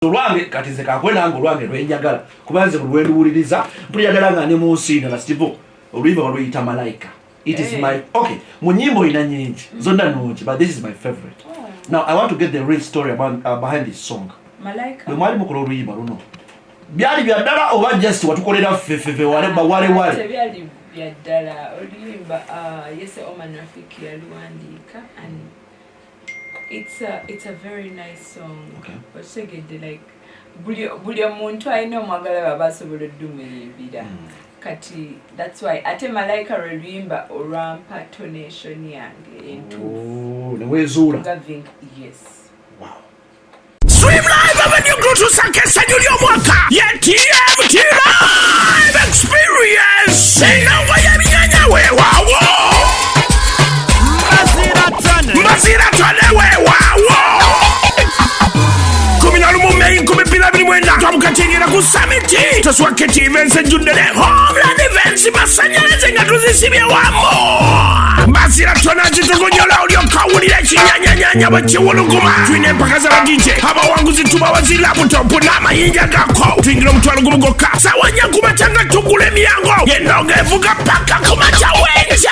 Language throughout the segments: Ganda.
Olwange kati nze kakwe nange olwange lwenjagala kuba nze buli lwenduwuliriza mpulira ddala nga ndi mu nsi ndala. Stivo, oluyimba baluyita Malayika. It is my, okay, mu nyimba olina nyingi, zonna nungi, but this is my favorite. Now I want to get the real story about, behind this song. Malayika. Bwe mwali mukola oluyimba luno, byali bya ddala oba just watukolera ffeffefe wale wale wale? Tebyali bya ddala. Oluyimba, Yese Oman Rafiki yaluwandiika and it's a very nice song. Okitegedde? Like buli omuntu alina omwagala baba asobola oddumuyimbira. Kati that's why ate Malayika lwe luyimba olwampa tonation yange entuufu. Oh, newezuula. Nga Vinka, yes. Wow. Stream Live Avenue gutusaka essanyu ly'omwaka ye TMT Live Experience, enongo y'ebinyanya. Weewaawo Mbazira tone, weewaawo 11 Meyi 2024 twamukatingira ku Summit. Toswa KT Events ejjudde ne Homeland Events, masanyalaze nga tuzisibye wamu. Mbazira tona kitugunyola, olyoka owulira ekinyanyanyanya bwe kiwuluguma. Tulina empaka z'aba DJ, abawanguzi tubawa zi laptop n'amayinja gako. Tuyingira 50,000 gokka, sawa 4 kumakya nga tugula emyango, enongo evuga paka kumakya wenja.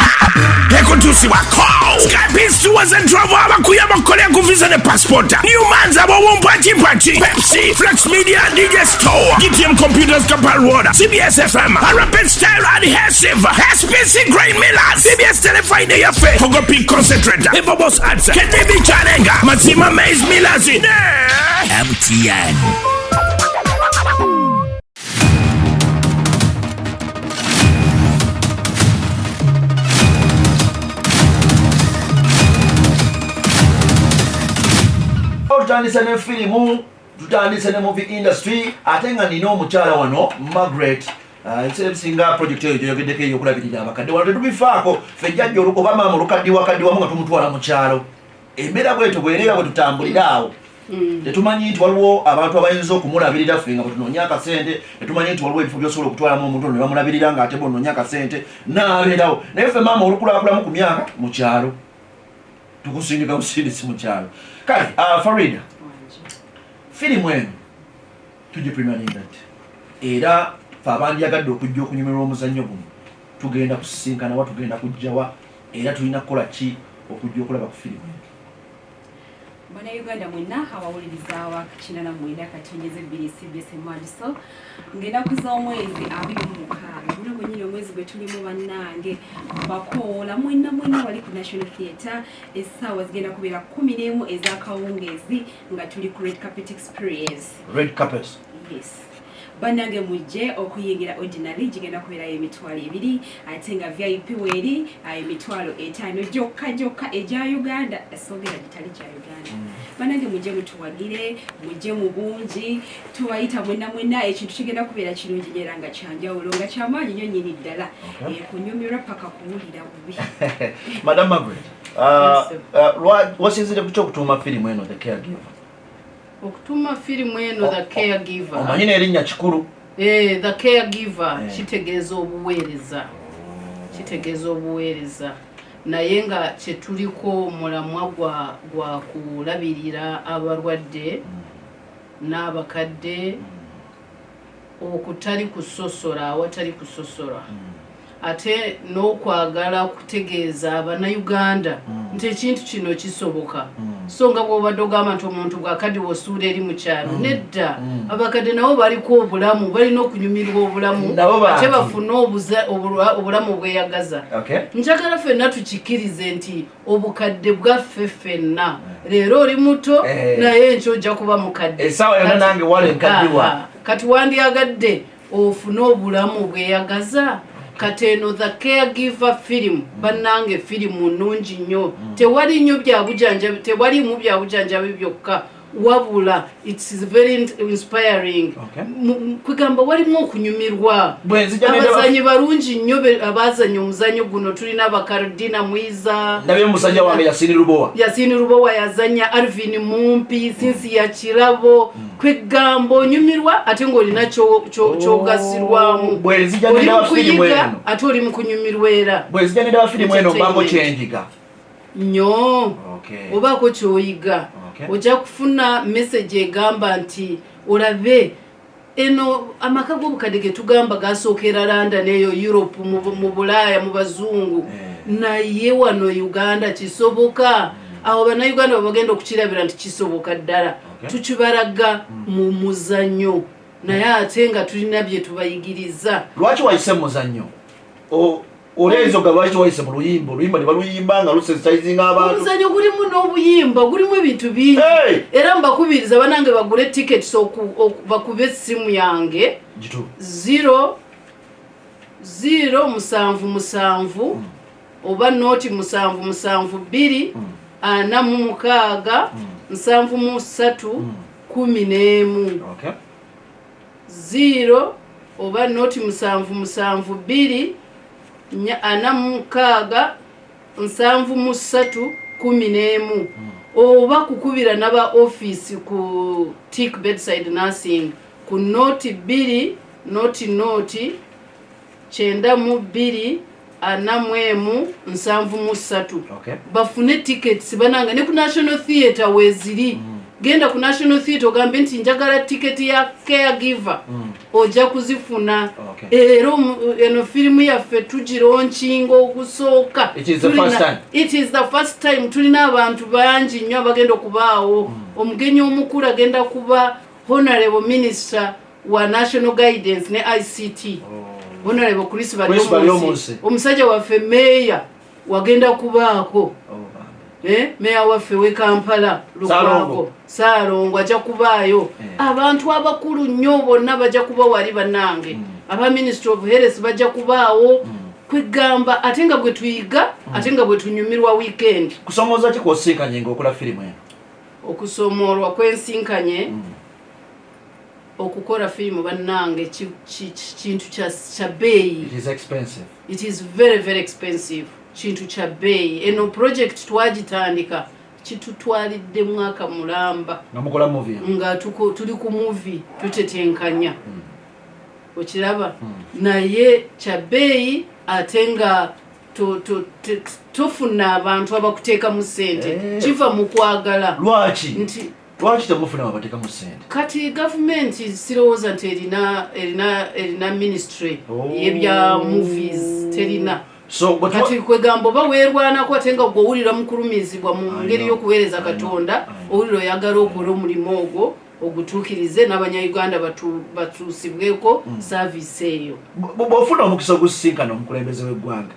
Ekutuusibwako Skype Tours and Travel, abakuyamba okukolera ku visa ne passport, Newmans ab'obumpakimpaki, Pepsi, Flex Media, DJ Store, GTM Computers, Kampala Road, CBS FM, Rapid Style Adhesive, SPC Grain Millers, CBS Telefine yaffe, Hogopi Concentrator, Evobos Ads, KDB Chalenga, Mazima Maize Millers ne MTN. Tutandise ne firimu, tutandise ne movie industry, ate nga nina omukyala wano, Margaret. Ebiseera ebisinga project eyo gyoyogeddeko eyokulabirira abakadde, wano tetubifaako ffe. Jjajja oba maama olukaddiwa kaddiwamu nga tumutwala mu kyalo. Embeera bwetyo bwereera bwe tutambulira awo, tetumanyi nti waliwo abantu abayinza okumulabirira. Ffe nga bwetunoonya akasente, tetumanyi nti waliwo ebifo byosobola okutwalamu omuntu ono ne bamulabirira ng'ate bwonoonya akasente naabeerawo. Naye ffe maama olukulakulamu ku myaka, mu kyalo tukusindika busindisi mu kyalo. Kale, Farida, firimu eno tugipremieringa ddi? Era fe abandyagadde okujja okunyumirwa omuzannyo guno, tugenda kusisinkana wa? Tugenda kujjawa? Era tulina kukola ki okujja okulaba ku firimu eno? Bannayuganda mwenna abawuliriza wa 89.2 CBS Mwandiso, ng'ennaku z'omwezi 26 guno gwennyini omwezi gwe tulimu, bannange bakoola mwenna mwenna wali ku National Theatre, essaawa zigenda kubeera 11 ez'akawungeezi nga tuli ku Red Carpet Experience. Red carpet. Yes, bannange mujje. Okuyingira ordinary gigenda kubeerayo 20,000, ate nga VIP weeri 50,000 gyokka gyokka egya Uganda, sogera gitali gya Uganda. Bannange mujje mutuwagire, mujje mu bungi, tubayita mwenna mwenna. Ekintu kigenda kubeera kirungi nnyo era nga kyanjawulo, nga kyamaanyi nnyo nnyini ddala. Kunyumirwa paka kuwulira bubi. Madam Margaret, Yes, sir. Wasinzire ku kyokutuuma firimu eno The Caregiver? Okutuuma firimu eno The Caregiver, Omanyi n'erinnya kikulu. The Caregiver kitegeeza obuweereza, kitegeeza obuweereza, naye nga kyetuliko mulamwa gwa kulabirira abalwadde n'abakadde okutali kusosola, awatali kusosola, ate n'okwagala kutegeeza Abannayuganda nti ekintu kino kisoboka. So nga bw'obadde ogamba nti omuntu bw'akaddiwa osuula eri mu kyalo, nedda, abakadde nabo baliko obulamu, balina okunyumirwa obulamu. Nabo bantu. Ate bafune obulamu obweyagaza. Njagala ffenna tukikkirize nti obukadde bwaffe ffenna. Leero oli muto, naye enkya ojja kuba mukadde. Essaawa yonna nange wala enkaddiwa. Aha. Kati wandyagadde ofune obulamu bweyagaza. Kati eno The Caregiver film, bannange, firimu nnungi nnyo. Tewali nnyo byabujanjabi, tewalimu byabujanjabi byokka, wabula it's very inspiring. Kwegamba walimu okunyumirwa. Bwe nzija nendaba- Abazanyi balungi nnyo abazanya omuzanyo guno. Tulina Bakardina Mwiza. Ndabye musajja wange Yasini Lubowa. Yasini Lubowa yazanya, Alvin Mumpi, Sinsiya Kirabo. Kwegamba onyumirwa ate ng'olina kyogasirwamu. Bwe nzija Oli nendaba mu firimu kuyiga eno. ate oli mu kunyumirwa era. Bwe nzija nendaba firimu eno, mbango Entertainment. kyenjiga. Nnyo. Obaako kyoyiga. Ojja kufuna message egamba nti Olabe eno amaka g'obukadde ge tugamba gasookera London, eyo Europe, mu Bulaaya, mu bazungu. Naye wano Uganda kisoboka. Awo Bannayuganda bwe bagenda okukirabira nti kisoboka ddala. Tukibalaga mu muzannyo, naye ate nga tulina bye tubayigiriza. Lwaki wayise mu muzannyo? Olw'ensonga lwaki tewayise mu luyimba? Oluyimba ne baluyimba nga lusensitizinga abantu. Omuzannyo gulimu n'obuyimba, gulimu ebintu bingi. Era mbakubiriza banange bagule tickets, bakube essimu yange. Gitu. 0 0 7 7 oba 0 7 7 2 46 73 11. 0 oba 0 7 7 2 46 73 11, oba kukubira naba office ku Tick Bedside Nursing ku 0 2 0 0 92 41 73. Bafune tickets bananga, ne ku National Theatre weeziri. Genda ku National Theatre ogambe nti njagala tiketi ya caregiver, ojja kuzifuna. Era eno firimu yaffe tugilaunchinga ogusooka. It is the first time. It is the first time. Tulina abantu bangi nnyo abagenda okubaawo. Omugenyi omukulu agenda kuba Honorable Minister wa National Guidance ne ICT, Honorable Chris Chris Baryomunsi. Baryomunsi. Omusajja waffe meeya wagenda kubaako. Oh, bambi. Meeya waffe we Kampala, Lukwago. Saalongo. Saalongo ajja kubaayo. Abantu abakulu nnyo bonna bajja kuba wali bannange. Aba Ministry of Health bajja kubaawo. Kwegamba ate nga bwe tuyiga, ate nga bwe tunyumirwa weekend. Kusomooza ki kwosinkanye ng'okola firimu eno? Okusomoolwa kwensinkanye okukola firimu bannange, kintu kya bbeeyi. It is expensive. It is very very expensive, kintu kya bbeeyi. Eno project twagitandika kitutwalidde mwaka mulamba. Nga mukola movie eno. Nga tuli ku movie, tutetenkanya, okiraba? Naye kya bbeeyi, ate nga tofuna abantu abakuteekamu ssente. Kiva mu kwagala. Lwaki? Nti Lwaki temufuna babateekamu ssente? Kati gavumenti sirowooza nti erina ministry y'ebya movies, terina. So Kati kwegamba oba weerwanako, ate nga gwe owulira mukulumizibwa mu I ngeri know. y'okuweereza I know. Katonda. I know. Owulira oyagala okola omulimu ogwo ogutuukirize n'Abanyayuganda batuusibweko service eyo. Bw'ofuna omukisa ogusisinkana omukulembeze w'eggwanga,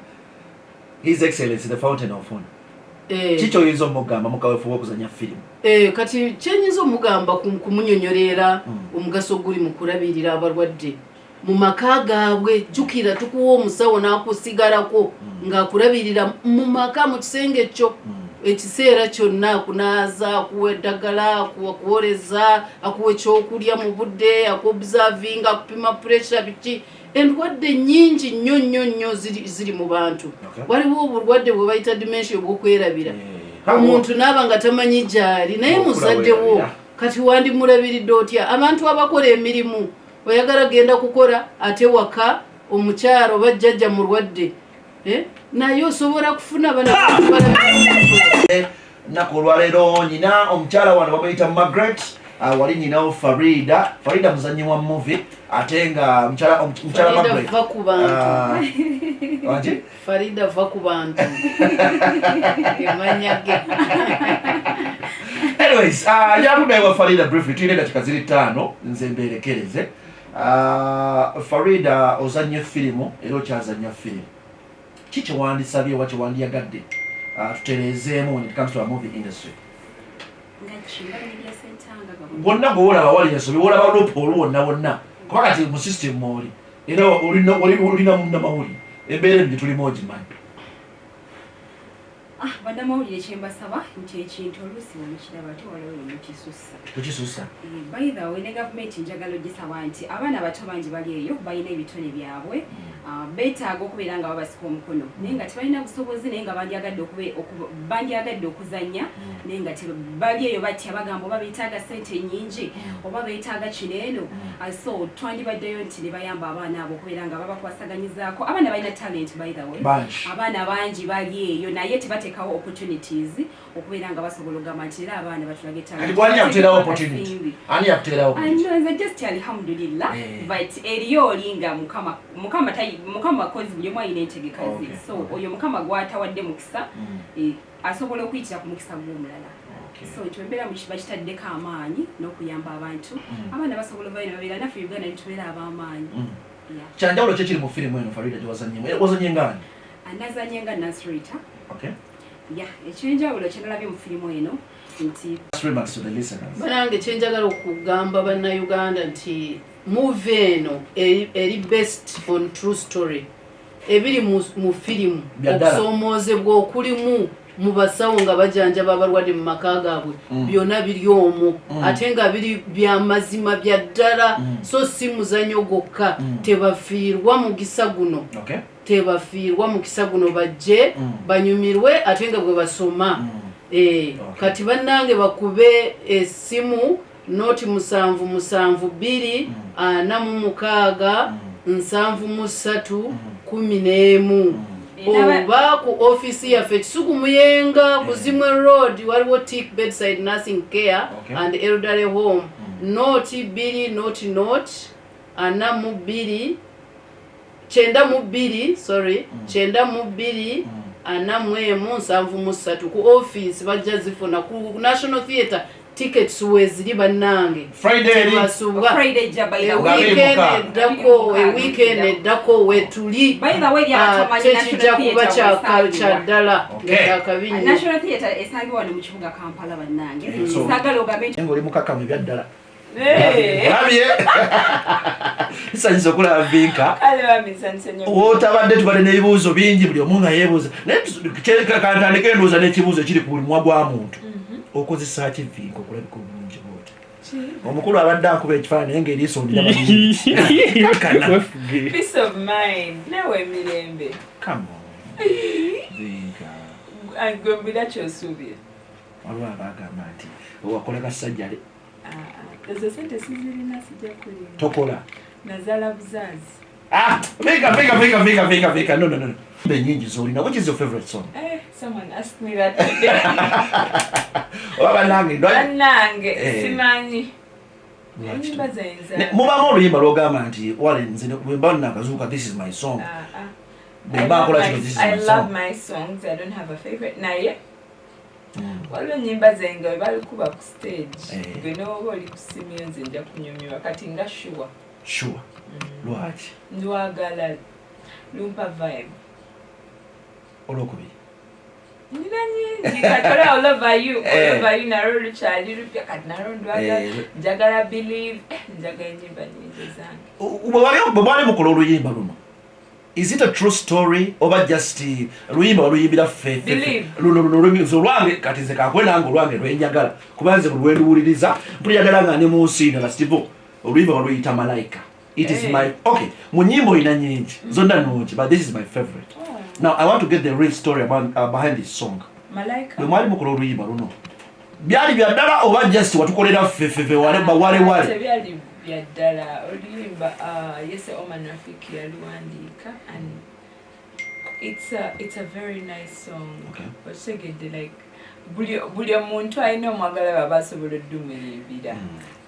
His Excellency the Fountain of Fun, kiki oyinza omugamba mukawefu w'okuzanya firimu? Kati kyenyinza omugamba kumunyonyolera omugaso guli mu kulabirira abalwadde mu maka gaabwe. Jjukira tukuwa omusawo n'akusigalako ng'akulabirira mu maka, mu kisenge kyo, ekiseera kyonna, akunaaza, akuwa eddagala, akuwoleza, akuwa ekyokulya mu budde, akuobservinga, akupima pressure, biki. Endwadde nnyingi nnyo nnyo nnyo ziri mu bantu. Waliwo obulwadde bwe bayita dementia, obwokwerabira. Omuntu naaba nga tamanyi gyali, naye Okula muzaddewo. weerabira. Kati wandimulabiridde otya? Abantu abakola emirimu, oyagala genda kukola, ate waka omukyalo oba jjajja mulwadde. Eh? Naye osobola kufuna bana? Nnaku olwaleero nyina omukyala wano bamuyita Margaret. Wali nyinawo Farida. Farida muzanyi wa movie, ate nga mukyala Farida, Margaret. va ku bantu. Wangi? Farida, va ku bantu, emanya ge. Anyways, yakuddayo wa Farida briefly, tulina eddakiika ziri 5, nze mbeerekereze. Farida, ozanya firimu era okyazanya firimu. Ki kyewandisabye oba kyewandiyagadde tutereezeemu when it comes to our movie industry? Nga kinga media center nga gavumenti. Wonna gweolaba wali ensobi, wolaba loophole wonna wonna, kuba kati mu system mwoli era olina munnamawulire, embeera eno gyetulimu ogimanyi. Ah, bannamawulire, kyembasaba nti ekintu oluusi bwemukiraba ate waliwo wemukisussa. Tukisusa. By the way, ne gavumenti njagala ogisaba nti abaana abato bangi bali eyo balina ebitone byabwe. Beetaaga okubeera nga babasika omukono, naye nga tebalina busobozi, naye nga bandyagadde okuzannya, naye nga bali eyo batya, bagamba oba beetaaga sente nyingi oba beetaaga kino eno. So twandibaddeyo nti ne bayamba abaana abo okubeera nga babakwasaganyizaako. Abaana balina talent, by the way. Bangi. Abaana bangi bali eyo, naye tebateekawo opportunities okubeera nga basobola okugamba nti era abaana batulage talent. Kati gwani yakuterawo opportunity? Akasimbi. Ani yakuterawo opportunity? Ano nze just alhamdulillah. But eriyo oli nga mukama kozi buli omu alina entegeka ze. So oyo Mukama gwatawadde mukisa, asobola okuyitira ku mukisa gw'omulala. So nti embeera bakitaddeko amaanyi n'okuyamba abantu, abaana basobola ovayo ne babeera naffe Uganda ne tubeera ab'amaanyi. Yeah. Kyanjawulo ki ekiri mu firimu eno, Farida, gyewazanyemu? Wazanye ngaani? Anazanye nga Nasrita. Ya, ekyenjawulo kyenalabye mu firimu eno nti Last remarks to the listeners. Banange, kyenjagala okugamba Bannayuganda nti movie eno eri based on true story. Ebiri mu firimu, Bya ddala. okusoomoozebwa okulimu mu basawo nga bajanjaba abalwadde mu maka gaabwe, byonna biri omwo, ate nga biri byamazima bya ddala, so si muzanyo gwokka. Tebafiirwa mukisa guno. Tebafiirwa mukisa guno, bajje banyumirwe ate nga bwe basoma. Kati bannange, bakube essimu 077 246 7311, oba ku ofiisi yaffe Kisugu Muyenga ku Zimwe Road, waliwo Tik Bedside Nursing Care and Elderly Home, 0 2 0 0 42 92, sorry, 92 41 73. Ku ofiisi bajja zifuna. Ku National Theatre tickets weeziri, bannange. Friday eri. Tebasubwa. Friday ejja, by the way. Abiri Weekend mukaaga. eddako, weekend eddako wetuli. By the way, eri abatamanyi Tekijja National kuba Theatre wesangibwa. kya ddala nga kyakabi nnyo. National Theatre esangibwa wano mu kibuga Kampala, bannange. Saagala ogambe nti Nga oli mukakamu ebyaddala. Hey. Olabye, nsanyusa okulaba Vinka. Kale bamisanyuse nnyo. Wotabadde tubadde n'ebibuuzo bingi, buli omu nga yeebuuza, naye kantandike endowooza n'ekibuuzo ekiri ku buli mumwa gwa muntu. Okozesa ki, Vinka, okulabika obulungi bwoti? Omukulu abadde akuba ekifaananyi, naye ng'eriiso ndiraba kakana. Wefuge. Peace of mind nawe emirembe. Come on, Vinka. Gwe mbira kyosuubira. Waliwo abagamba nti wakola kasajjale. Ah, ah. Ezo sente sizirina, sijja kulimba. Tokola? Nazaala buzaazi. Ah, Vinka, Vinka, Vinka, Vinka, Vinka, Vinka, no, no, no. Enyingi z'olina, which is your favorite song? Eh, someone asked me that today. Oba bannange Bannange, simanyi. Lwaki? Enyimba zenza Mubamu oluyimba lwogamba nti wale nze bwe mba nakazuuka, this is my song. Ah, ah. Bwe mba nkola kino, this is I my love song. my songs. I don't have a favorite. Naye waliwo ennyimba zange nga bwe balikuba ku stage, gwe n'oba oli ku simu yo, nze nja kunyumirwa. Kati nga Sure. Sure, lwaki? Ndwagala, lumpa vibe. Olwokubiri? Nina nyingi. Kati olaba All Over You, All Over You nalwo lukyali lupya, kati nalwo ndwagala. Njagala Believe. Njagala ennyimba nyingi zange. Bwe mwali mukola oluyimba luno, is it a true story oba just luyimba waluyimbira ffe ffe? Believe. Luno luno nze olwange, kati nze kakwe nange olwange lwenjagala, kuba nze buli lwenduwuliriza mpulira ddala nga ndi mu nsi ndala. Stivo oluyimba waluyita Malayika. It is my, okay, mu nyimba olina nyingi, zonna nungi, but this is my favorite. Now I want to get the real story behind this song. Malayika. Bwe mwali mukola oluyimba luno, byali bya ddala oba just watukolera ffe ffe ffe wale wale wale? Tebyali bya ddala. Oluyimba, Yese Oman Rafiki yaluwandiika, and it's a very nice song. Okitegedde? Like buli omuntu alina omwagala baba asobola oddumuyimbira.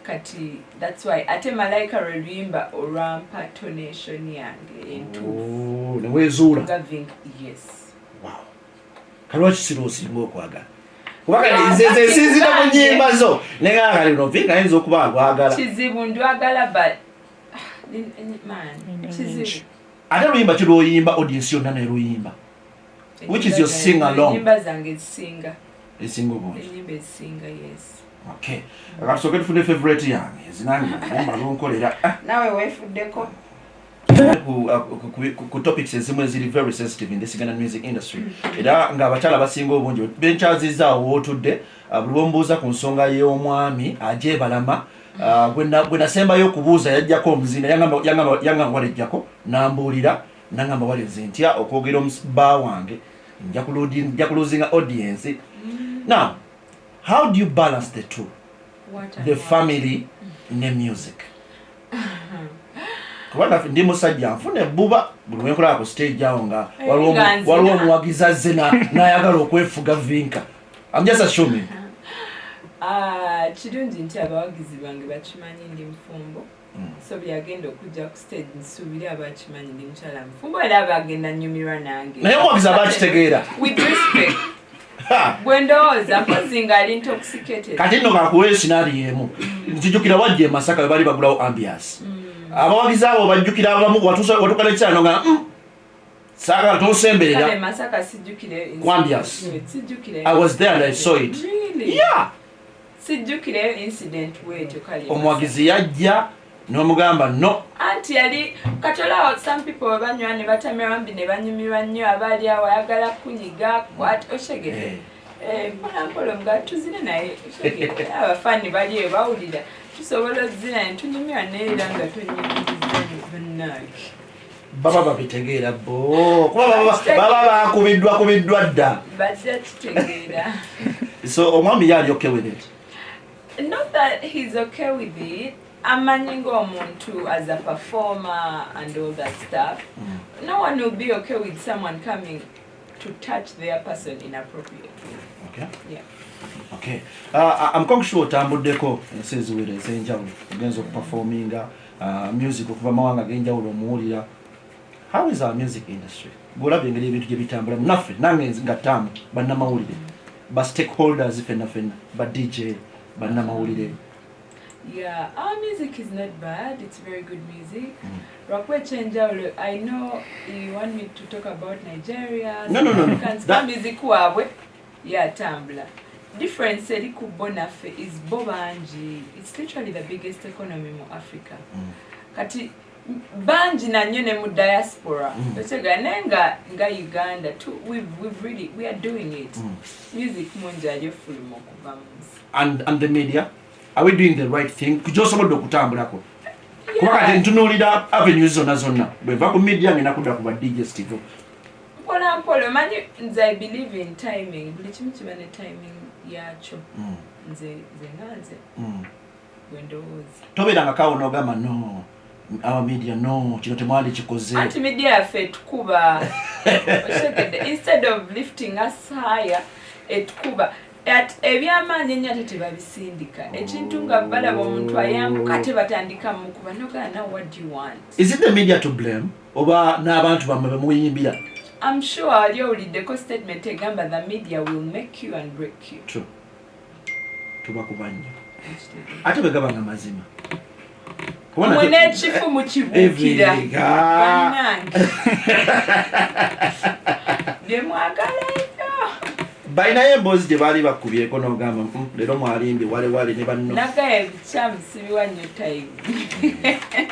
Kati that's why ate Malayika lwe luyimba olwampa tonation yange entuufu. Oh, newezuula. Nga Vinka, yes. Wow. Kalwaki sira osinga okwagala? Kuba kati nze nsinzira mu nnyimba zo naye nga kali no Vinka ayinza okuba agwagala. Kizibu, ndwagala, but ah, man, kizibu. Ate luyimba ki lwoyimba audience yonna neruyimba? Which is your sing along? Enyimba zange ezisinga. Esinga obungi. Enyimba ezisinga, yes. Okay, katusooke tufune favorite yange ezinange oluyimba lunkolera. Ah, Nawe weefuddeko. Ku topics ezimu eziri very sensitive in this Ugandan music industry, era ng'abakyala basinga obungi benkyazizaawo wootudde, buli lwombuuza ku nsonga y'omwami ajebalama, gwe nasembayo okubuuza yajjako omuzinda, yangamba walejjako nambuulira. Nangamba wali nze ntya okwogera omusba wange, nja kulosinga audience. Now, how do you balance the two? What and The what? Family ne music. Kuba naffe ndi musajja, nfuna ebbuba buli wenkulaba ku stage awo nga waliwo Nga nzina. Waliwo omuwagizi azze n'ayagala okwefuga Vinka. I'm just assuming. Ah, kirungi nti abawagizi bange bakimanyi ndi mufumbo, so buli agenda okujja ku stage nsuubire abakimanyi ndi mukyala mufumbo era abagenda nyumirwa nange. Naye omuwagizi aba akitegeera? With respect. Ha! Bwe ndowooza, mpozi ng'ali intoxicated. Kati nno kakuwa scenario emu. Nzijukira wajja e Masaka we bali bagulawo ambiance, abawagizi abo bajjukira abamu watuuka nekisaano nga saagala Kale tonsemberera. Masaka sijjukire. Ku ambiance. Sijjukire. I was there and I saw it. Really? Yeah. Sijjukireyo incident bwetyo kale. Omuwagizi yajja n'omugamba no. Anti yali katolaawo, some people bwe banywa ne batamira mbi ne banyumirwa nnyo, abaali awo ayagala kunyiga kwat oshegere. Eh. Mpola mpola nga tuzine naye oshegere, abafaani bali eyo bawulira tusobola ozina ne tunyumirwa naye era nga tonyigiriza bannange. Baba babitegeera bo, kuba baba bakubiddwa kubiddwa dda. Bajja kitegeera. So omwami ye ali okay with it? Not that he's okay with it, amanyi ng'omuntu as a performer and all that stuff, no one will be okay with someone coming to touch their person inappropriately. Yeah. Okay. I'm quite sure otambuddeko ensi eziwera ez'enjawulo, ogenza okuperforminga music okuva mawanga ag'enjawulo omuwulira. How is our music industry? Bw'olaba engeri ebintu gye bitambulamu, naffe nange nga ttaamu bannamawulire, ba stakeholders fenna fenna, ba DJ, bannamawulire. Yeah, our music is not bad. It's very good music. Lwakuba ekyenjawulo, I know you want me to talk about Nigeria, No. Africans, music waabwe yatambula. Difference eri ku bo naffe is bo bangi. It's literally the biggest economy mu Africa. Kati bangi nanyo ne mu diaspora. Otegeera, naye nga Uganda we've really, we are doing it. Music mungi ali ofuluma okuva mu nsi. And the media, are we doing the right thing gyosobodde okutambulako? Kuba kati ntunuulira avenues zonna zonna, bweva ku media ngenda kudda ku ba DJ Steve. Mpola mpola, omanyi nze I believe in timing. Buli kimu kiba ne timing yakyo. Nze nga nze bwe ndowooza. Tobeeranga kawo n'ogamba, "No, our media, no, kino temwandikikoze"? Anti media yaffe etukuba, okitegedde? Instead of lifting us higher, etukuba. At ebyamaanyi ennyo ate tebabisindika. Ekintu nga balaba omuntu ayambuka, ate batandika mukuba nogana, "Now what do you want?" Is it the media to blame oba n'abantu bammwe bemuyimbira? I'm sure wali owuliddeko statement egamba, "The media will make you and break you." True, tubakuba nnyo ate bwe gaba nga mazima. Kuba Mwe n'ekifu mukibuukira. Everything. Bannange, bye mwagala nnyo. Balinayo emboozi gye baali bakubyeko n'ogamba, leero mwalimbye wale wale ne banno"? Nagaya ebikyamu sibiwa nnyo time.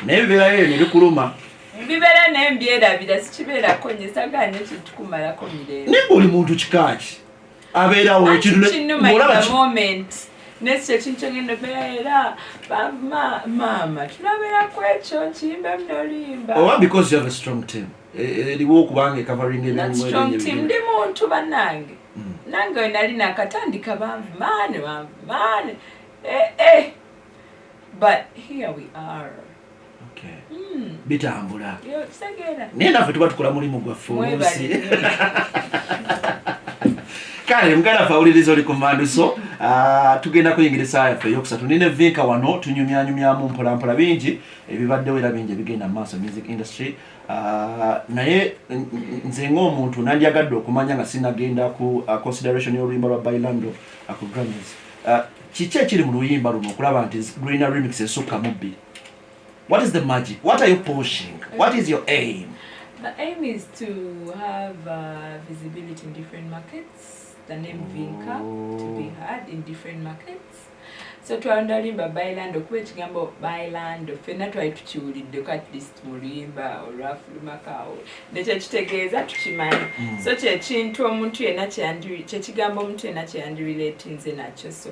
Naye bibeerayo eyo ne bikuluma. Bibeera naye mbyerabira, sikibeerako nnyo, sagala nnyo kintu kumalako mirembe. Naye ng'oli muntu kikaaki abeerawo Anti ekintu kinnuma in ng'olaba the moment, nekyo ekintu kyengenda obeera era maama tulabeera ku ekyo nkiyimbemu n'oluyimba. Oba because you have a strong team eriwo okubanga ecovering Not strong team, ndi muntu bannange. Nange we nali nakatandika banvumaane banvumaane, eh, eh. But here we are. Bitambula. Yo, kitegeera. Naye naffe tuba tukola mulimu gwaffe Mwebale oluusi. nnyo. Kale muganda ffe awuliriza, oli ku Manduso. Tugenda kuyingira essaawa yaffe eyokusatu. Nina Vinka wano, tunyumyanyumyamu mpolampola bingi ebibaddewo era bingi ebigenda mu maaso music industry. Naye nze ng'omuntu nandyagadde okumanya nga sinagenda ku consideration y'oluyimba lwa Bailando ku Grammys. Kiki ekiri mu luyimba luno okulaba nti lulina remix esukka mu bbiri? What is the magic? What are you pushing? What is your aim? The aim is to have visibility in different markets, the name Vinka to be heard in different markets. So twalonda luyimba Bailando kuba ekigambo Bailando ffenna twali tukiwuliddeko at least mu luyimba olwafulumako awo, nekyekitegeeza tukimanyi. So kyekintu omuntu yenna kyekigambo omuntu yenna kyeyandirelatinze nakyo, so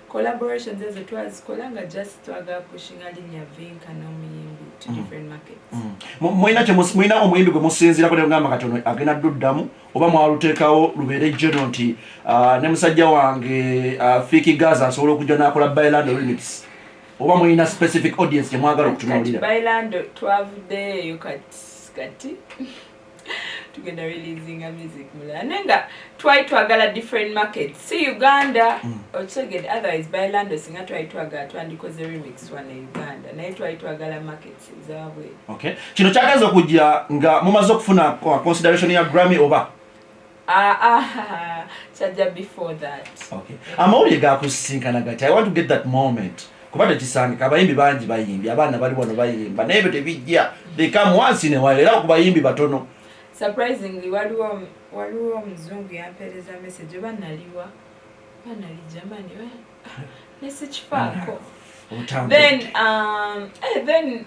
Collaborations ezo twazikola nga just twagala pushinga linnya Vinka n'omuyimbi to different markets. Mulina omuyimbi gwe musinziirako negamba kati ono agenda dduddamu, oba mwaluteekawo lubeere general nti ne musajja wange Fik Gaza asobola okujja n'akola Bailando remix, oba mulina specific audience gye mwagala Kati okutunuulira? Bailando twavuddeyo eyo, kati tugenda releasinga music mulala, naye nga twali twagala different markets, si Uganda, okitegedde? Otherwise Bailando singa twali twagala twandikoze remix wano e Uganda, naye twali twagala markets ezabweru. Okay, kino kyagenza okujja nga mumaze okufuna consideration ya Grammy oba? Ah, ah, kyajja before that. Okay. Amawulire gakusisinkana gati? I want to get that moment kuba tekisangika. Abayimbi bangi bayimbye, abaana bali wano bayimba, naye ebyo tebijja, they come once in a while, era ku bayimbi batono. Surprisingly, waliwo omuzungu yampeereza message, oba naliwa, oba nali Germany, nesikifaako. Otambudde. Then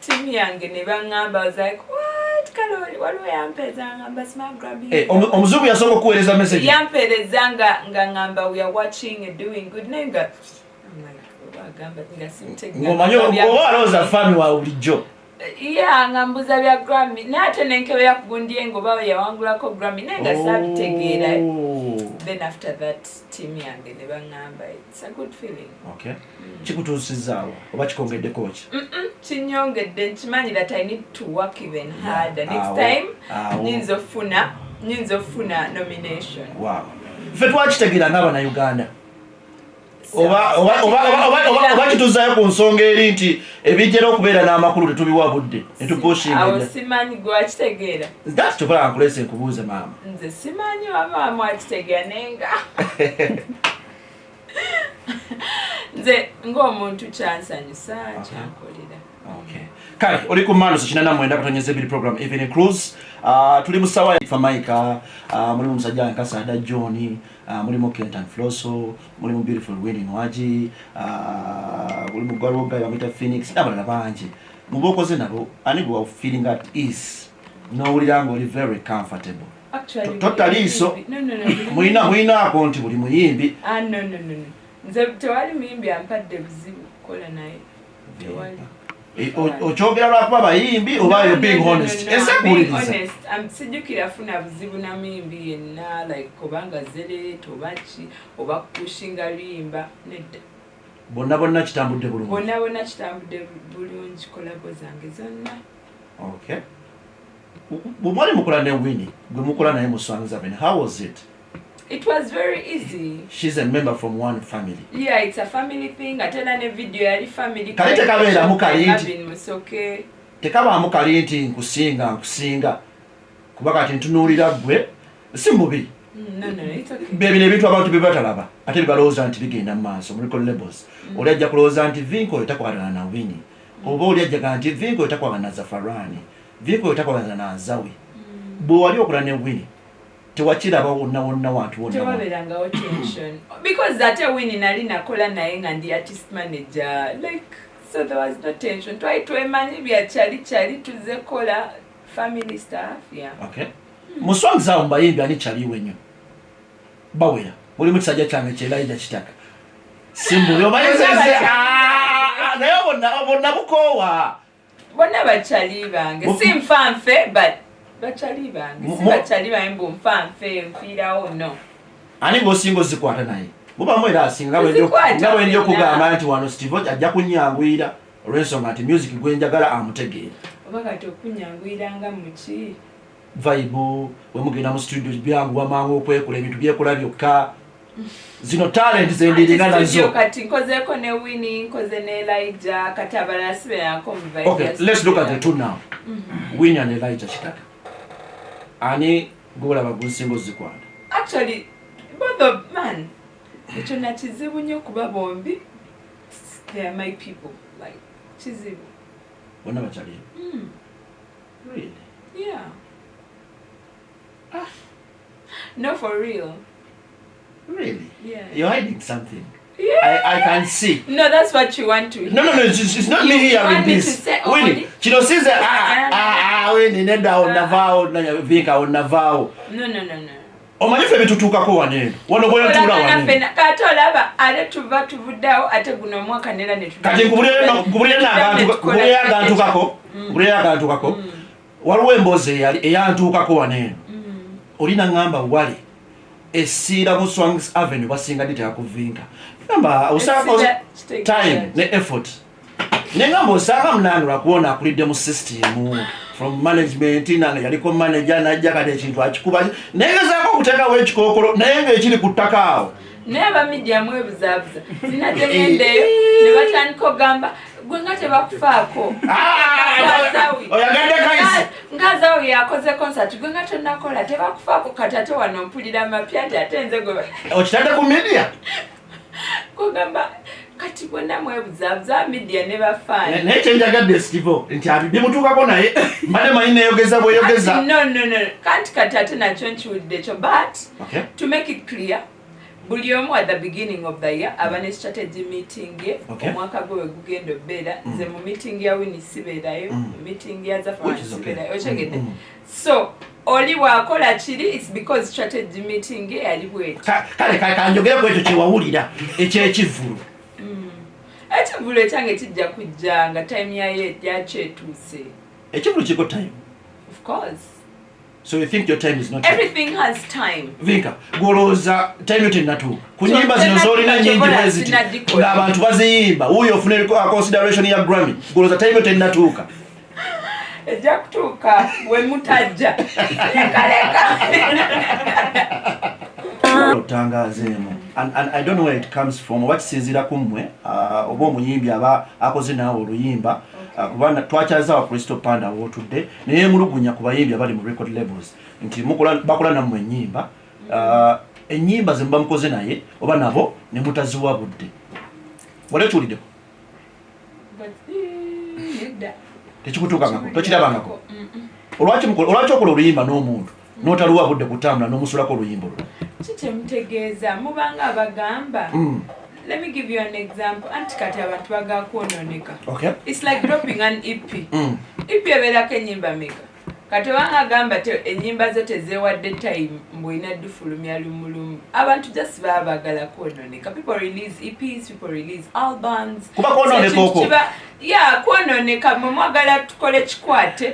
team yange ne baŋŋamba, I was like, "What?" Kale waliwo yampeereza ŋŋamba smart Grammy. Eh, omuzungu yasooka okuweereza message? Yampeereza nga ŋŋamba, "We are watching and doing good," naye nga I'm like, oba agamba nga simtegeera. Ng'omanyi oba alowooza fami wa bulijjo. Yeah, nga mbuza bya Grammy, naye ate nenkebera ku gundi ye nga oba yawangulako Grammy, naye nga saabitegeera. Oh. Then after that team yange ne baŋŋamba, it's a good feeling. Okay, kikutuusizaawo oba kikongeddeko ki? Kinyongedde, nkimanyi that I need to work even harder next Awo, time. awo. Nyinza ofuna nomination. Wow, ffe twakitegeera ng'abannayuganda, oba kituzaayo ku nsonga eri nti ebijjera okubeera n'amakulu tetubiwa budde Awo netupushinga. Simanyi gwe wakitegeera. That kyokola nkulese nkubuuze, maama. Nze simanyi waba mwakitegeera, naye nga nze ng'omuntu kyansanyusa, kyankolera. Okay. Kale oli ku Manuso 89.2, program Evening Cruise. Tuli mu sawa ya Famaika, mulimu musajja wange Kasada John, mulimu Kentan Flosso, mulimu Beautiful Winnie Nwagi, mulimu Gwarwo Guy bamuyita Phoenix n'abalala bangi. Muba okoze nabo, ani gwe feeling at ease n'owulira ng'oli very comfortable? Actually, Totaliiso. No. Mulina ako nti buli muyimbi. Ah, no. Nze tewali muyimbi ampadde buzibu kukola naye. Tewali. Eh, okyogera lwakuba bayimbi oba you're being honest? No, Ese I'm being kuwuliriza. honest. Sijjukira funa buzibu na muyimbi yenna, like obanga zereeta oba ki oba kupushinga luyimba, nedda. Bonna bonna kitambudde bulungi? Bonna bonna kitambudde bulungi, collabo zange zonna. Okay. Bwe mwali mukola ne Winnie, gwe mukola naye mu Swangz Avenue, how was it? It was very easy. She's a member from one family. Yeah, it's a family thing, ate era ne video yali family. Kale tekabeeramu kali nti- Marvin Musoke. Tekabaamu kali nti nkusinga nkusinga, kuba kati ntunuulira ggwe si mubi. No, it's okay. Bye bino ebintu abantu bye batalaba ate bye balowooza nti bigenda mu maaso mu record labels. Oli ajja kulowooza nti Vinka oyo takwatana na Winnie, oba oli ajjaga nti Vinka oyo takwatana na Zafarani, Vinka oyo takwatana na Azawi. Bwe wali okola ne Winnie, tewakiraba wonna wonna, wantu wonna wonna? Tewabeerangawo tension because ate Winnie nali nakola naye nga ndi artist manager, like, so there was no tension. Twali twemanyi bya kyali kyali tuze kola family stuff, yeah. Okay. Mu Swangz awo mubayimbi ani kyaliwe nnyo? Bawera, mulimu kisajja kyange kyeraija Kitaka, simbuli omayizeze, naye bonna bukoowa. Bonna bakyali bange. Si nfanfe, but bakyali bange, si bakyali bange mbu nfanfe nfiirawo, no. Ani ng'osinga ozikwata naye? Mubamu era asinga Tuzikwata nga bwe ndi ffenna. okugamba nti wano Steve ajja kunyanguyira olw'ensonga nti music gwe njagala amutegeera. Oba kati okunyanguyiranga muki? Vibe, we mugenda mu studio byanguwa mangu okwekola, ebintu byekola byokka. Zino talent zendiringa Ati studio nazo. Kati nkozeeko ne Winnie, nkoze ne Elijah, kati abalala sibeerako mu vibe Okay, ya let's look at the studio. two now, Winnie and Elijah Kitaka. Ani gwolaba gusinga ozikwata? Actually, both of man, ekyo nakizibu nnyo kuba bombi they are my people, like kizibu. Bonna bakyaliyo? Really? Yeah, no, for real. Really? Yeah. You're hiding something. Yeah. I can see. No, that's what you want to hear. No, it's not me You hearing want me to this. say, oh, Winnie, only- kino size, ah, ah, ah, Winnie, nedda, awo navaawo, Vinka, awo navaawo. No. Omanyi ffe bitutuukako wano eno, wano bwentuula wano. Kati olaba ate tuva tuvuddeawo, ate guno omwaka nera. Kati nkubulire agantukako, nkubulire agantukako. Waliwo emboozi eyali eyantuukako wano eno. Oli naŋŋamba, wali esiira mu Swangs Avenue basinga ddi teyakuvinka. Gamba osanga time ne effort. Neŋŋamba osanga munange lwakuwona akulidde mu system from management, nange yaliko manager, najja kati ekintu akikuba, negezaako okuteekawo ekikookolo, naye ngaekiri ku ttaka awo. Naye aba media mwebuzaabuza. Sinadde ngendeyo ne batandika okugamba gwe nga tebakufaako. Oyagadde kaisi. Nga Azawi yakoze concert, gwe nga tonakola, tebakufaako. Kati ate wano mpulira amapya nti ate nze gwe Okitadde ku media. Kugamba kati bwonna mwebuzaabuza, media ne bafaani. Naye kyenjagadde, Stivo, nti bimutuukako, naye mbadde manyi neyogeza bweyogeza. No, no, no, kanti kati ate nakyo nkiwulidde ekyo, but to make it clear, buli omu at the beginning of the year aba ne strategy meeting ye. Omwaka gwe we gugenda obeera, nze mu meeting ya Wini sibeerayo, mu meeting ya Zafa sibeerayo, okyegedde? So oli bw'akola kiri, it's because strategy meeting ye yali bweti. Kale kanjogere ku ekyo kyewawulira ekyekivvulu. Ekivvulu ekyange kijja kujja nga time yayo yakyo etuuse. Ekivvulu kiriko time? Of course. So you think your time is not? Everything has time. Vinka, gwolowooza time yo tennatuuka ku nyimba zino z'olina nyingi bweziti ng'abantu baziyimba, wuuyo ofuna consideration ya Grammy, gwolowooza time yo tennatuuka? Ejja kutuuka we mutajja lekaleka. Otangazeemu, and I don't know where it comes from, oba kisinziira ku mmwe, oba omuyimbi aba akoze naawe oluyimba, kuba twakyaza wa Crystal Panda wootudde naye mulugunya ku bayimbi abali mu record labels nti bakola nammwe ennyimba, ennyimba ze muba mukoze naye oba nabo ne mutaziwa budde. Wali okiwuliddeko? Tekikutuukangako? Tokirabangako? Olwaki okola oluyimba n'omuntu n'otaluwa budde kutambula n'omusulako oluyimba olwo? Kikyemutegeeza mubanga abagamba. Let me give you an example. Anti kati abantu bagala kwonooneka. It's like dropping an EP. EP ebeerako ennyimba meka? Kati obanga agamba ennyimba zo tezeewadde time, mbwolina dufulumya lumulumu, abantu just baba bagala kwonooneka. People release EPs, people release albums. Kuba kwonooneka okwo. Ya, kwonooneka. Mwe mwagala tukole kikwate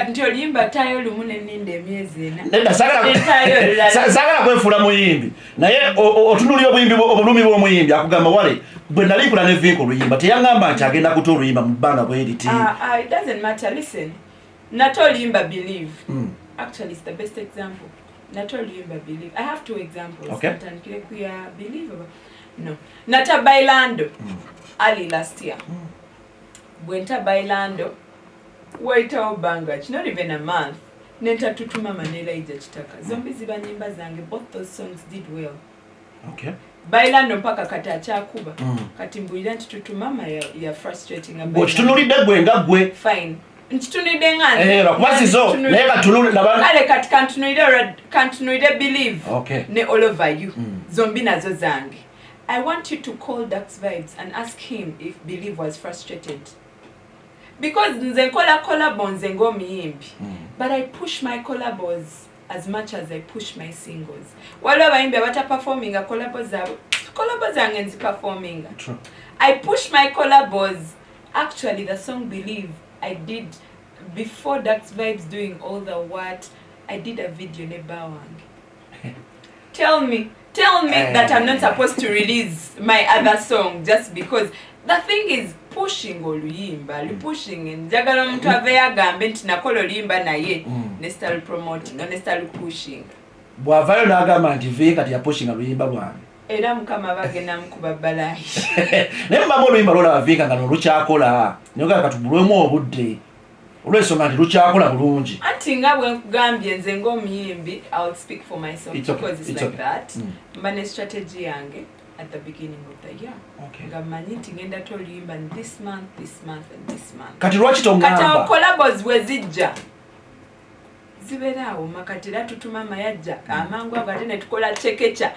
nti oluyimba tayo lumu neninda emyezi 4. Nedda, saagala kwefuula muyimbi, naye otunuulira obuyimbi, obulumi bw'omuyimbi akugamba, wale bwe nali nkola ne Vinka oluyimba, teyaŋŋamba nti agenda kuta oluyimba mu bbanga bwe riti. Ah, ah, it doesn't matter. Listen, nata oluyimba Believe. Actually, it's the best example. Nata oluyimba Believe. I have two examples. Ntandikire ku ya Believe oba no, nata Bailando early last year. Bwe nta Bailando, waitawo bbanga ki, not even a month, nenta Tutumama ne Elijah Kitaka. Zombi ziba nyimba zange. Both those songs did well. Bailando mpaka kati akyakuba. Kati mbulira nti Tutumama ya frustrating. Bw'okitunulidde gwe nga gwe. Fine, nkitunulidde nga nze. Eh, lwakuba zizo, naye Kale kati kantunulire Believe ne All Over You. Zombi nazo zange. I want you to call Dax Vibes and ask him if Believe was frustrated, because nze nkola collabo, nze ng'omuyimbi, but I push my collabos as much as I push my singles. Waliwo abayimbi abataperforminga collabo zaabwe. Collabo zange nziperforminga. I push my collabos. Actually, the song Believe, I did before Dax Vibes doing all the what. I did a video ne bba wange. Tell me that I'm not supposed to release my other song just because. The thing is pushing oluyimba, lupushing. Njagala omuntu aveyo agambe nti nakola oluyimba naye ne start promoting ne start pushing. Bw'avaayo n'agamba nti Vinka teyapushinga luyimba lwange. Era Mukama bagenda mukuba balayi. Naye mubamu oluyimba lwolaba Vinka nga nolukyakola, naye ogamba katubulwemu obudde olw'ensonga nti lukyakola bulungi. Anti nga bwe nkugambye, nze ng'omuyimbi, I'll speak for myself It's okay, because it's it's like okay. that. Mba ne strategy yange at the beginning of the year nga mmanyi nti ngenda ta oluyimba this month, this month and this month. Kati lwaki Kati awo toŋŋamba? Collabos bwe zijja zibeera awo makati, era Tutumama yajja amangu ago, ate netukola Chekecha,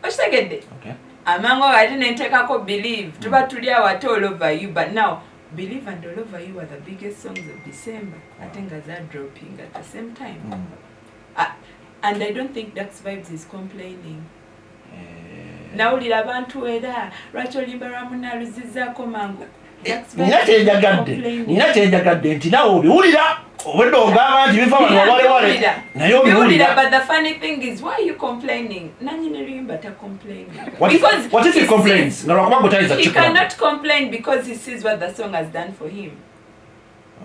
okitegedde? Okay. Amangu ago ate nenteekako Believe. Tuba tuli awo ate All Over You, but now Believe and All Over You are the biggest songs of December, ate nga za dropping at the same time. Ah, And I don't think Dax Vibes is complaining. Nawulira abantu era lwaki oluyimba lwa munaaluzizaako mangu. Dax Vibes Nina is kyenjagadde. complaining. Nina kyenjagadde nti nawe obiwulira, obwedde ogamba nti bifa wano wawalewale, Biwulira. naye Biwulira, obiwulira. but the funny thing is, why are you complaining? Nanyini luyimba ta complaining. What if he He complains sees- nga lwakuba gwe tayinza He kikola? cannot complain because he sees what the song has done for him,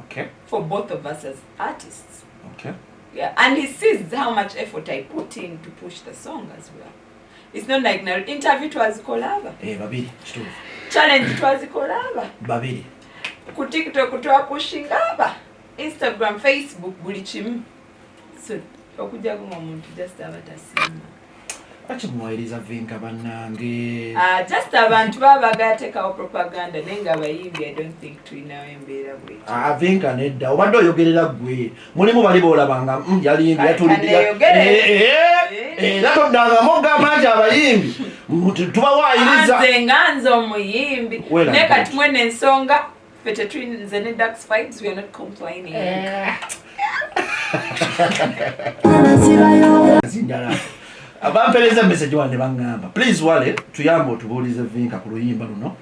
Okay, for both of us as artists. okay. Yeah, and he sees how much effort I put in to push the song as well. It's not like now interview twazikolaba, Eh, babiri, kituufu. Challenge twazikolaba, Babiri. Ku TikTok twapushinga aba, Instagram, Facebook, buli kimu. So okujjako ng'omuntu just aba tasiima. Lwaki muwayiriza Vinka, bannange? Ah, just abantu baba bagala teekawo propaganda, naye nga abayimbi, I don't think tulinawo embeera bwetyo. Ah, Vinka nedda, obadde oyogerera ggwe, mulimu bali boolabanga yalimbye. Kale, Yatulidde. kaneeyogere. Eh, eh, era toddangamu ogamba nti abayimbi tubawaayiriza. Nze nga nze omuyimbi, Well and naye good. kati mwene ensonga ffe tetuli, nze ne Dax Vibes, we are not complaining. Zindala abampereza message wane baŋŋamba, "Please wale tuyambe otubuulize Vinka ku luyimba luno.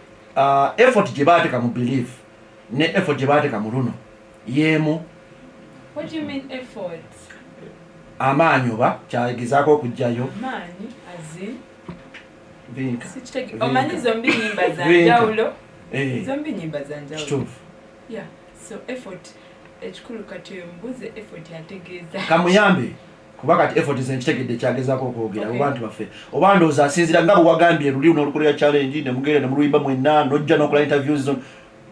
Effort gye baateeka mu Belief ne effort gye baateeka mu luno yeemu?" What do you mean, effort? Amaanyi oba kyagezaako okuggyayo. Maanyi as in? Vinka. Sikitege. Vinka. Omanyi zombi nyimba za Vinka. njawulo. Eh, Zombi nyimba za njawulo. Kituufu. Yeah, so effort, ekikulu kati oyo mubuuze effort ategeeza. Kamuyambe, kuba kati effort ze nkitegedde kyagezaako okwogera. Okay. Obantu baffe oba ndowooza asinzira nga bwe wagambye luli n'olukolera challenge ne mugenda ne muluyimba mwenna, n'ojja n'okola interviews zo.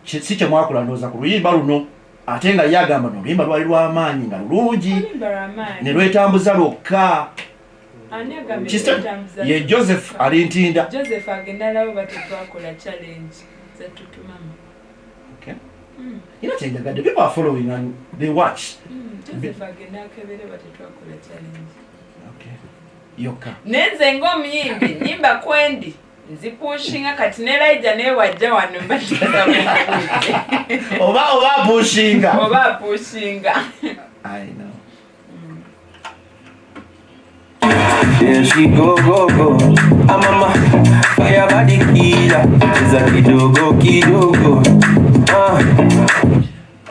Si kye mwakola ndowooza ku luyimba luno, ate nga ye agamba n'oluyimba lwali lw'amaanyi nga lulungi. Oluyimba lw'amaanyi. Ne lwetambuza lwokka. Ani agambye lwetambuza Ye Joseph lwokka? ali Ntinda. Joseph agenda alaba batetwakola challenge zatutumama. Okay. Ina kyenjagadde, people are following and they watch. Joseph agenda akebere batetwakola challenge. Okay. Yokka. Naye nze ng'omuyimbi nyimba kwendi nzipushinga, kati ne Laija naye wajja wano mbatiza. Oba apushinga. Oba apushinga. I know. There she go, go, go. Ah, mama, fire body killer. Cheza kidogo, kidogo. Ah.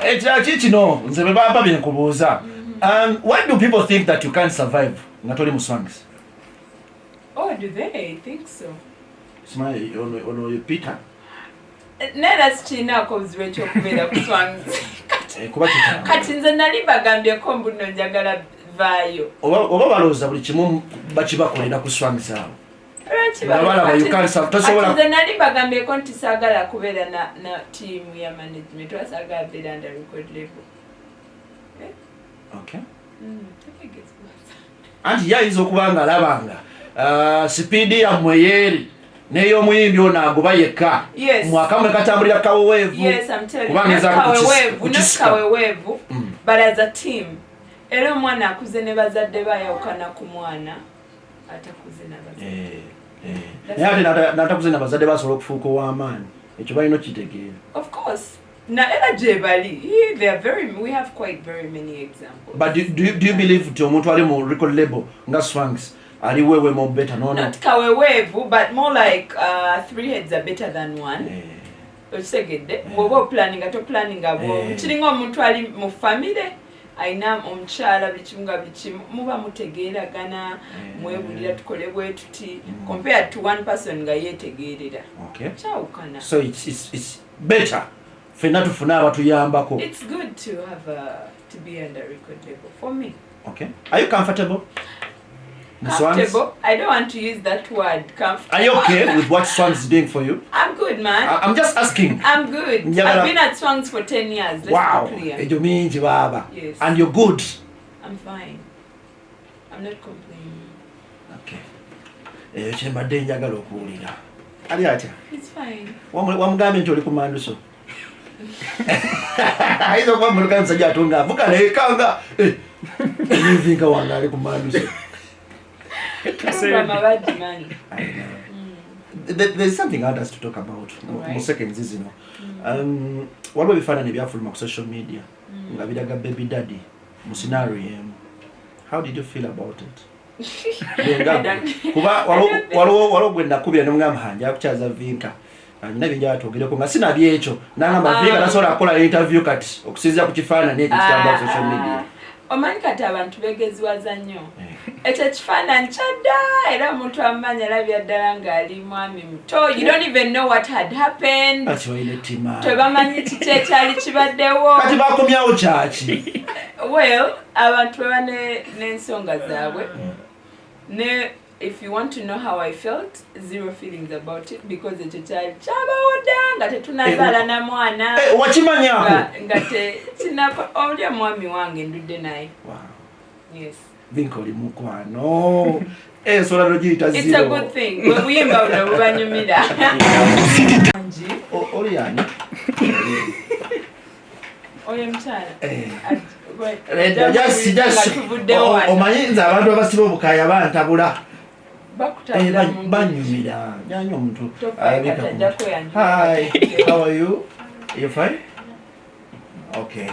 Ekirala ki kino nze bwe bampa bye nkubuuza. Why do people think that you can't survive nga toli mu Swangs? Oh, do they think so? Simanyi ono ye Peter. Naye sikiinaako obuzibu ekyokubeera ku Swangs. Eh, kuba kikyamu. Kati nze nali bagambyeko mbuno njagala vaayo. Oba balowooza buli kimu bakibakolera ku Swangs awo. Lwaki? Nga balaba you can't Kati nze nali bagambyeko nti saagala kubeera na tiimu ya management oba saagala beera under record label. Okay. Tegeeza. Anti ye ayinza okuba nga alabanga sipiidi yammwe yeeri n'ey'omuyimbi ono agoba yekka. Yes. Mwakamwe katambulira kaweweevu. Yes, I'm telling you. Kubanga Not ngezaako kaweweevu, not kukisika. kaweweevu, but as a team. Era omwana akuze ne bazadde be ayawukana ku mwana atakuze n'abazadde. Eh, eh. Naye ate n'atakuze nabazadde basobola okufuuka ow'amaanyi, ekyo balina okitegeera. Of course. Na era gye bali. There are very, we have quite very many examples. But do you believe nti omuntu ali mu record label nga Swangs ali wewe mo better no? Not kaweweevu, but more like three heads are better than one. Eh, Okitegedde? Bw'oba oplaninga toplaninga bwomu. Eh. Kiringa omuntu ali mu famire alina omukyala, buli kimu nga buli kimu muba mutegeeragana, Eh. mwebulira tukole bwe tuti, compared to one person nga yeetegeerera. Okay. Kyawukana. So it's better ffenna tufune abatuyambako. It's good to have to be under record label for me. Okay, are you comfortable mu Swangs? Comfortable, I don't want to use that word, comfortable. Are you okay with what Swangs is doing for you? I'm good, man. I'm just asking. I'm good. Njagala- I've been at Swangs for 10 years, let's be clear. Egyo mingi baaba. Yes. And you're good? I'm fine, I'm not complaining. Okay, eyo kyembadde njagala okuwulira. Ali atya? It's fine. Wamugambye nti oli ku manduso? Ayinza okuba muluka musajja atunga avuga nekanga Vinka wange ali ku manduso. Program abagimanyi. There's something I want us to talk about mu seconds zino. Waliwo ebifaananyi ebyafuluma ku social media nga biraga baby daddy mu scenario emu. How did you feel about it? Kuba waliwo gwe nakubira nemugamba nja kukyaza Vinka, nina byenjala twogereko nga sinabyekyo, nangamba Vinka tasobola kukola interview kati okusinzira ku kifaananyi ekyo kitambula social media. Omanyi kati abantu begeziwaza nnyo. Ekyo ekifaananyi kyadda, era omuntu amumanyi alabya ddala ng'ali mwami muto. You don't even know what had happened. Kati walina ettima. Tebamanyi kiki ekyali kibaddewo. Kati bakomyawo kyaki? Well, abantu baba n'ensonga zaabwe. Ne if you want to know how I felt, zero feelings about it, because ekyo kyali kyabawo dda nga tetunazaala na mwana. Eh, wakimanyako? Nga tekinako. Oli omwami wange, ndudde naye. Yes. Vinka, oli mukwano, ensola nogiyita. It's a good thing bwe buyimba buno bubanyumira. Oli yani? Oyo mukyala. Eh. Omanyi nze abantu abasiba obukaya bantabula. Bakutabula mu ngeri. Banyumira nyanya omuntu. Tofaayo. Alabika Kati ajja ku- kweyanjula. Hi, how are you? You fine? Okay.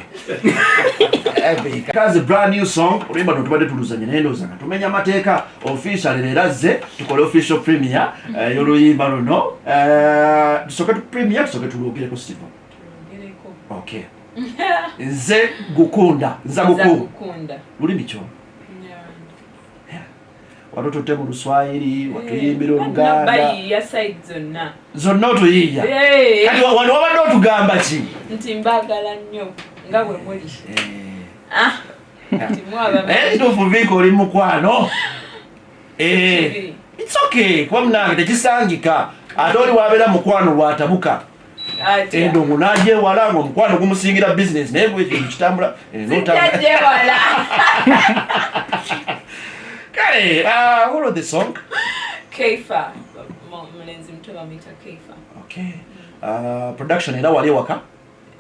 Epic. That's a brand new song. Oluyimba luno tubadde tuluzanye, naye ndowooza nga tumenya amateeka official, leero azze tukole official premiere y'oluyimba luno. Tusooke tu premiere, tusooke tulwogereko, Steve. Tugereko. Okay. Nze gukunda, nza Nza gukunda. gukunda. Lulimi kyo. Nyarwanda. Watututte mu Luswayiri, watuyimbira Oluganda. Bayiiya side zonna. Zonna otuyiiya. Eh. Kati wano wabadde otugamba ki? Nti mbaagala nnyo nga bwe muli. Eh. Ah, nti mwaba. Naye kituufu, Vinka oli mukwano. Eh, Kibi. it's okay, kuba munange tekisangika, ate oli wabeera mukwano lwatabuka. Atya? Endongo n'agyewala nga omukwano gumusingira business, naye gwe ekintu kitambula n'otambula. Sijja gyewala. Kale, who wrote the song? Keifa. Mulenzi muto bamuyita Keifa. Okay. Production era wali ewaka?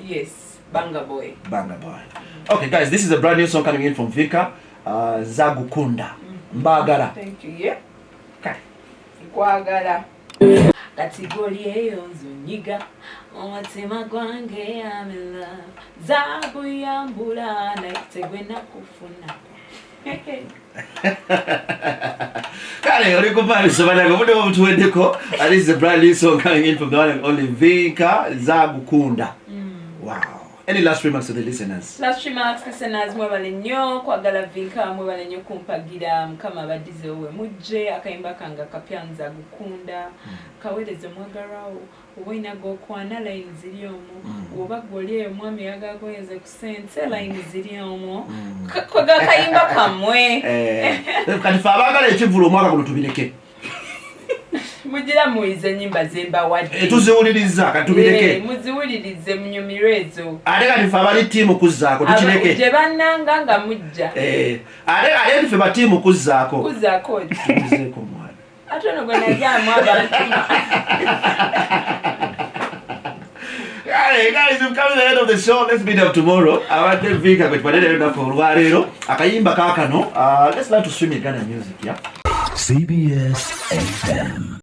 Yes, Banga Boy. Banga Boy. Okay guys, this is a brand new song coming in from Vinka, Zagukunda, mbagala. Thank you. Yeah, nkwagala. Kati goli eyo nzonyiga omutima gwange amela zakuyambula naye tegwe nakufuna. Kale oli kupaliso banago, budde obutuweddeko. This is a brand new song coming in from the one and only Vinka, Zagukunda. Wow. Any last remarks to the listeners? Last remarks, listeners, mwebale nnyo kwagala Vinka, mwebale nnyo kumpagira. Mukama abaddizewo we mujje. Akayimba kange akapya Nzagukunda kaweereze mwagalwawo oba olina gokwana, line ziri omwo. Oba gwoli eyo mwami yagala kuweereze ku sente, line ziri omwo. Kwega akayimba kammwe. Eh, kati fe abaagala ekivvulu omwaka guno tubireke. Mugira muwulize ennyimba zembawadde. Eh, tuziwuliriza, kati tubireke. Eh, muziwulirize munyumirwe ezo. Ate kati fe abali team kuzzaako tukireke. Gye bannanga nga mujja. Eh, ate ffe ba team kuzzaako. Kuzaako ki? Tukuzeeko omwana. Ate ono gwe najaamu abantu. Hey guys, we've come to the end of the show. Let's meet up tomorrow. Abadde Vinka gwe tubadde leero lunaku olwaleero. Akayimba kaakano. Let's learn to stream Uganda music, yeah? CBS FM.